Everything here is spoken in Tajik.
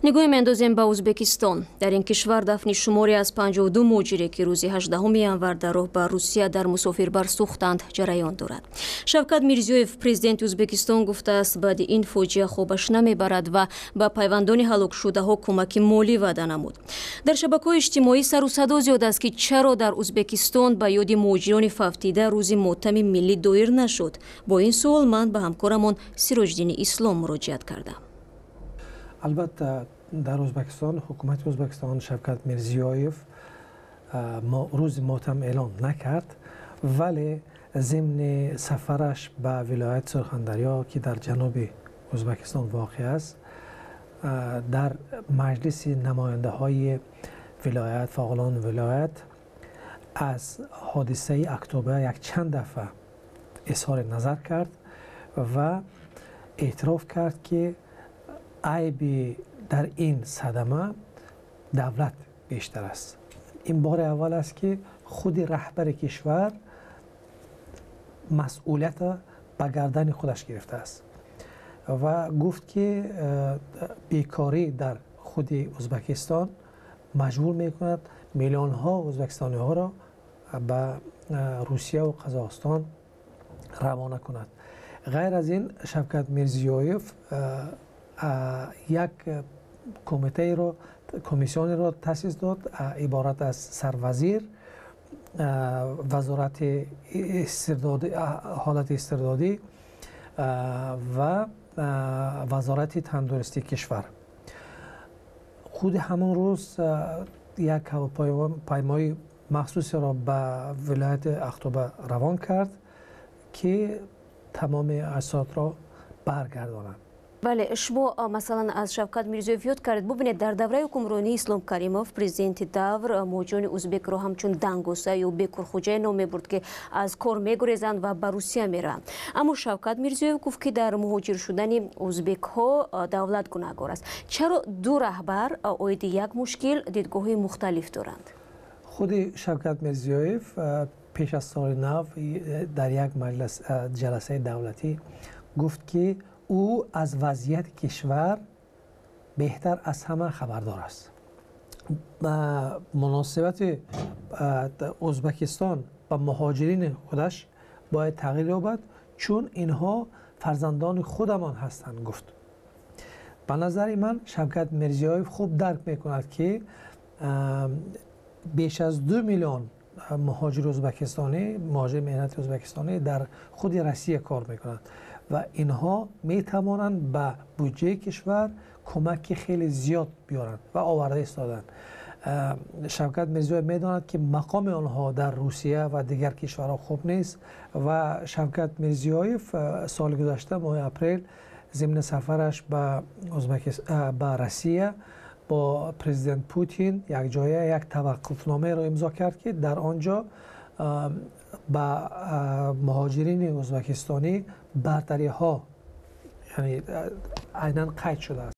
Нигоҳе меандозем ба Ӯзбекистон. Дар ин кишвар дафни шуморе аз 52 муҳоҷире, ки рӯзи 18 январ дар роҳ ба Русия дар мусофирбар сӯхтанд, ҷараён дорад. Шавкат Мирзиёев, президенти Ӯзбекистон, гуфтааст, баъди ин фоҷиа хобаш намебарад ва ба пайвандони ҳалокшудаҳо кӯмаки молӣ ваъда намуд. Дар шабакаҳои иҷтимоӣ сару садо зиёд аст, ки чаро дар Ӯзбекистон ба ёди муҳоҷирони фавтида рӯзи мотами миллӣ доир нашуд. Бо ин суол ман ба ҳамкорамон Сироҷиддини Ислом муроҷиат кардам. Албатта, дар Ӯзбекистон ҳукумати Ӯзбекистон Шавкат Мирзиёев рӯзи мотам эълон накард, вале зимни сафараш ба вилояти Сурхандарё, ки дар ҷануби Ӯзбекистон воқеъ аст, дар маҷлиси намояндаҳои вилоят, фаъолони вилоят аз ҳодисаи Актоба якчанд дафъа изҳори назар кард ва эътироф кард, ки айби дар ин садама давлат бештар аст. Ин бори аввал аст, ки худи раҳбари кишвар масъулиятро ба гардани худаш гирифтааст ва гуфт, ки бекорӣ дар худи Ӯзбекистон маҷбур мекунад миллионҳо ӯзбекистониҳоро ба Русия ва Қазоқистон равона кунад. Ғайр аз ин, Шавкат Мирзиёев як комитаеро, комиссионеро таъсис дод, иборат аз сарвазир, вазорати ҳолати истирдодӣ ва вазорати тандурустии кишвар. Худи ҳамон рӯз як ҳавопаймои махсусеро ба вилояти Ахтоба равон кард, ки тамоми аҷсодро баргардонад. Бале, шумо масалан аз Шавкат Мирзиёев ёд кардед. Бубинед, дар давраи ҳукмронии Ислом Каримов, президенти давр муҳоҷирони узбекро ҳамчун дангоса ё бекорхӯҷае ном мебурд, ки аз кор мегурезанд ва ба Русия мераванд. Аммо Шавкат Мирзиёев гуфт, ки дар муҳоҷир шудани узбекҳо давлат гунаҳгор аст. Чаро ду раҳбар оиди як мушкил дидгоҳҳои мухталиф доранд? Худи Шавкат Мирзиёев пеш аз соли нав дар як маҷлис, ҷаласаи давлатӣ гуфт, ки ӯ аз вазъияти кишвар беҳтар аз ҳама хабардор аст. Муносибати Ӯзбекистон ба муҳоҷирини худаш бояд тағйир ёбад, чун инҳо фарзандони худамон ҳастанд, гуфт. Ба назари ман, Шавкат Мирзиёев хуб дарк мекунад, ки беш аз 2 миллион муҳоҷири ӯзбекистонӣ, муҳоҷири меҳнати ӯзбекистонӣ дар худи Россия кор мекунанд ва инҳо метавонанд ба буҷаи кишвар кӯмаки хеле зиёд биёранд ва оварда истоданд. Шавкат Мирзиёев медонад, ки мақоми онҳо дар Русия ва дигар кишварҳо хуб нест ва Шавкат Мирзиёев соли гузашта, моҳи апрел, зимни сафараш ба Россия бо президент Путин якҷоя як таваққуфномаеро имзо кард, ки дар он ҷо ба муҳоҷирини ӯзбекистонӣ бартариҳо, яъне айнан қайд шудааст.